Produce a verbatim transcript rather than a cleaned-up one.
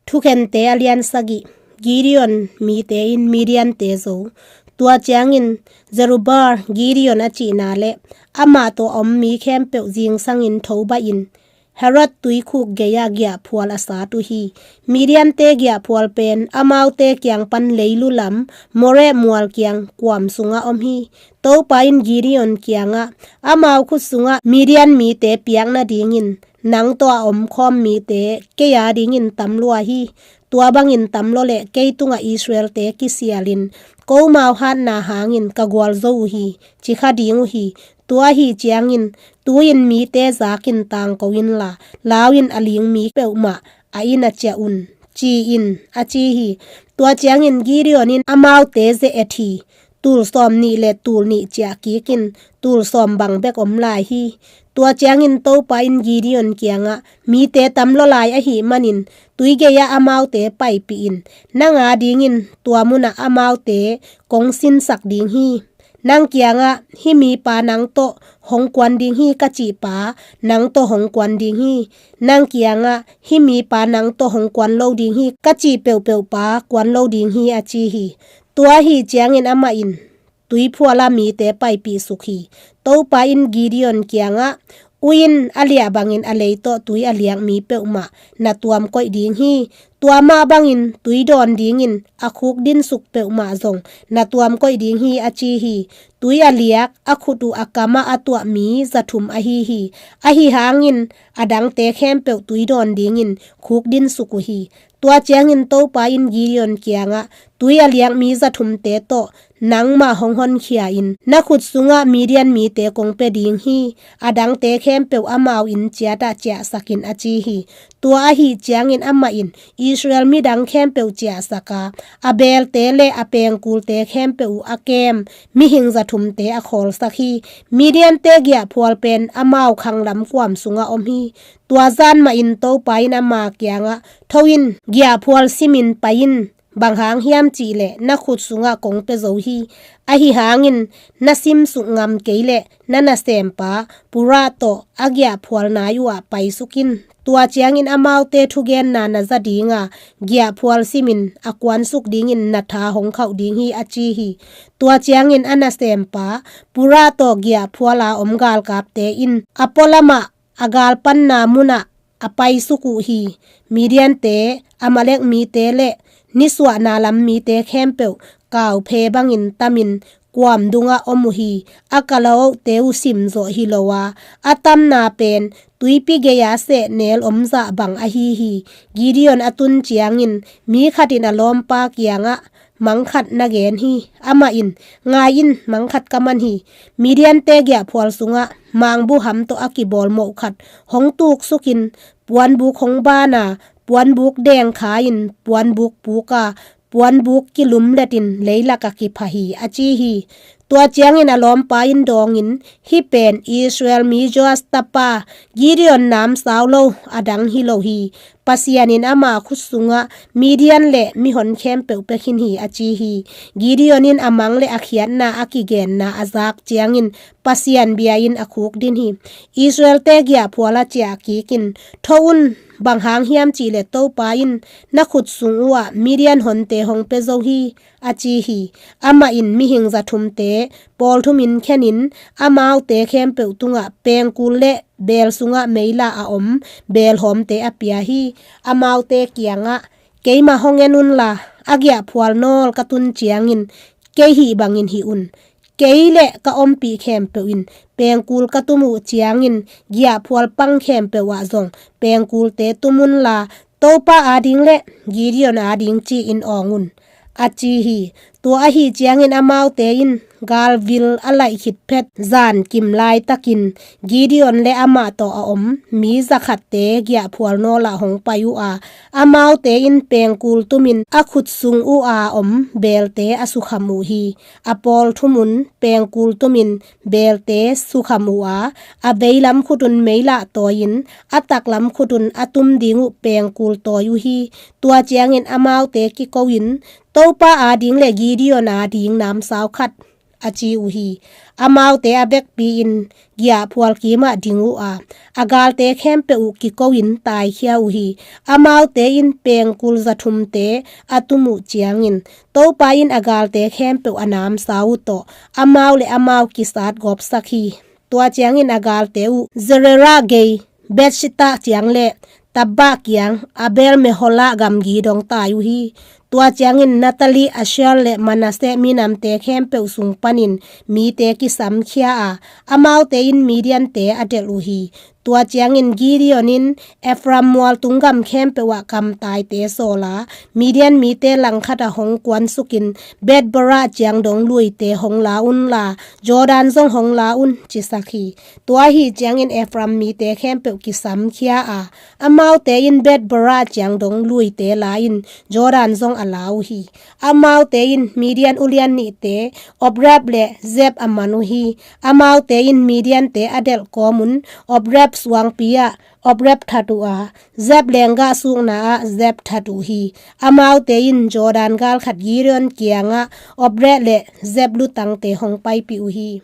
Thukhente a lian sagih. Gideon mite in Midiante zo. Tua ciangin Jerubbaal, Gideon a cihna le amah tawh a om mi khempeuh zingsangin tho baih in Harod tuikhuk gei-ah giahphual a sat uh hi. Midiante giahphual pen amaute kiang pan leilu lam Moreh mual kiang kuam sungah om hi. Topa in Gideon kiangah, "Amau khut sungah Midian mite piak nadingin nang tawh a omkhawm mite kei a dingin tam lua hi. Tua bangin tam lua leh kei tungah Israelte kisialin, komau hatna hangin ka gualzo uh hi, ci kha ding uh hi. Tua ahi ciangin tu-in mite zakin tangko inla, lau-in a ling mi peuhmah a inn ah ciah un," ci-in a ci hi. Tua ciangin Gideon in amaute ze-et hi. Tul sawm nih le tul nih ciah kikin tul sawm bang bek om lai hi. Tua ciangin Topa in Gideon kiangah, "Mite tam lua lai ahih manin tui gei-ah amaute paipih in, nang a dingin tua munah amaute kong sinsak ding hi. Nang kiangah, 'Hih mipa nang tawh hong kuan ding hi,' ka cih pa nang tawh hong kuan ding hi. Nang kiangah, 'Hih mipa nang tawh hong kuan lo ding hi,' ka cih peuhpeuh pa kuan lo ding hi," a ci hi. Tua ahi ciangin amah in tui phual a mite paipih suk hi. Topa in Gideon kiangah, "U-in a liah bangin a lei tawh tui a liak mi peuhmah na tuam koih ding hi. Tua mah bangin tui dawn dingin a khuk dinsuk peuhmah zong na tuam koih ding hi," a ci hi. Tui a liak, a khut uh a kamah a tuah mi za thum ahi hi. Ahi hangin a dangte khempeuh tui dawn dingin khuk dinsuk uh hi. Tua ciangin Topa in Gideon kiangah, "Tui a liak mi za thumte tawh nangmah hong honkhia in, na khut sungah Midian mite kong pia ding hi. A dangte khempeuh amau inn ciatah ciahsak in," a ci hi. Tua ahi ciangin amah in Israel midang khempeuh ciahsak a, a beelte le a pengkulte khempeuh uh a kem mihing za thumte a khawlsak hi. Midiante giahphual pen amau khanglam kuam sungah om hi. Tua zan mahin Topa in ama kiangah, "Tho in, giahphual simin pai in, bang hang hiam cihleh na khut sungah kong pia zo hi. Ahi hangin na simsuk ngam kei leh na nasempa Purah tawh a giahphual nai uhah paisuk in. Tua ciangin amaute thugenna na za dinga, giahphual simin a kuansuk dingin na tha hong khauh ding hi," a ci hi. Tua ciangin a nasempa Purah tawh giahphual a om galkapte in a pualamah a galpanna munah a paisuk uh hi. Midiante, Amalek mite le nisuahna lam mite khempeuh kauphe bangin tamin kuam dungah om uh hi. A kalaohte uh simzawh hi lo a, a tamna pen tuipi gei-a sehnel omzah bang ahi hi. Gideon a tun ciangin mi khat in a lawmpa kiangah mangkhat na gen hi. Amah in, "Ngai in, mangkhat ka man hi. Midiante giahphual sungah mangbuham tawh a kibawl moh khat hong tuksukin puanbuk hong bana, puanbuk dengkha-in puanbuk puka, puanbuk kilumletin leilakah kipha hi," a ci hi. Tua ciangin a lawmpa in dawngin, "Hih pen Israel mi Joas tapa Gideon namsau lo a dang hi lo hi. Pasian in ama khut sungah Midian le mihon khempeuh pia khin hi," a ci hi. Gideon in a mang le a khiatna a kigenna a zak ciangin Pasian bia-in a khukdin hi. Israelte giahphual a ciah kikin, "Tho un, bang hang hiam cihleh Topa in na khut sung uhah Midian honte hong pia zo hi," a ci hi. Amah in mihing za thumte pawl thumin khenin amaute khempeuh tungah pengkul le beel sungah meila a om beelhawmte a pia hi. Amaute kiangah, "Keimah hong en unla, a giahphual nawl ka tun ciangin kei hih bangin hih un. Kei le ka ompih khempeuh in pengkul ka tum uh ciangin giahphual pang khempeuh ah zong pengkulte tum unla, Topa ading le Gideon ading ci-in awng un," a ci hi. Tua ahi ciangin amaute in galvil a laih khit phet zan kim laitakin Gideon le amah tawh a om mi zakhatte giahphual nawlah hong pai uh a, amaute in pengkul tumin a khut sung uh a om beelte a sukham uh hi. A pawl thumun pengkul tumin beelte sukham uh a, a veilam khutun meila tawi-in a taklam khutun a tum ding uh pengkul tawi uh hi. Tua ciangin amaute kiko-in, "Topa ading le Gideon ading namsau khat a ci uh hi. Amaute a vekpi-in giahphual kimah ding uh a, a galte khempeuh uh kiko-in taikhia uh hi. Amaute in pengkul zathumte a tum uh ciangin Topa in a galte khempeuh a namsa uh tawh amau le amau kisat gawpsak hi. Tua ciangin a galte uh Zerera gei Bethshittah ciang le Tabbah kiang Abel Meholah gamgi dong tai uh hi. Tua ciangin Naphtali, Asher le Manasseh minamte khempeuh sung panin mite kisamkhia a, amaute in Midiante a delh uh hi. Tua ciangin Gideon in Ephraim mualtung gam khempeuh ah kamtaite sawl a, Midian mite langkhat ah hong kuansukin, Beth-barah ciang dong luite hong la unla, Jordan zong hong la un, cisak hi. Tua ahi ciangin Ephraim mite khempeuh kisamkhia a, amaute in Beth-barah ciang dong luite la-in Jordan zong a la uh hi. Amaute in Midian ulian nihte Oreb le Zeeb a man uh hi. Amaute in Midiante a delh kawmun Oreb suangpi ah Oreb that uh a, Zeeb lenggah sukna ah Zeeb that uh hi. Amaute in Jordan galkhat Gideon kiangah Oreb le Zeeb lutangte hong paipih uh hi.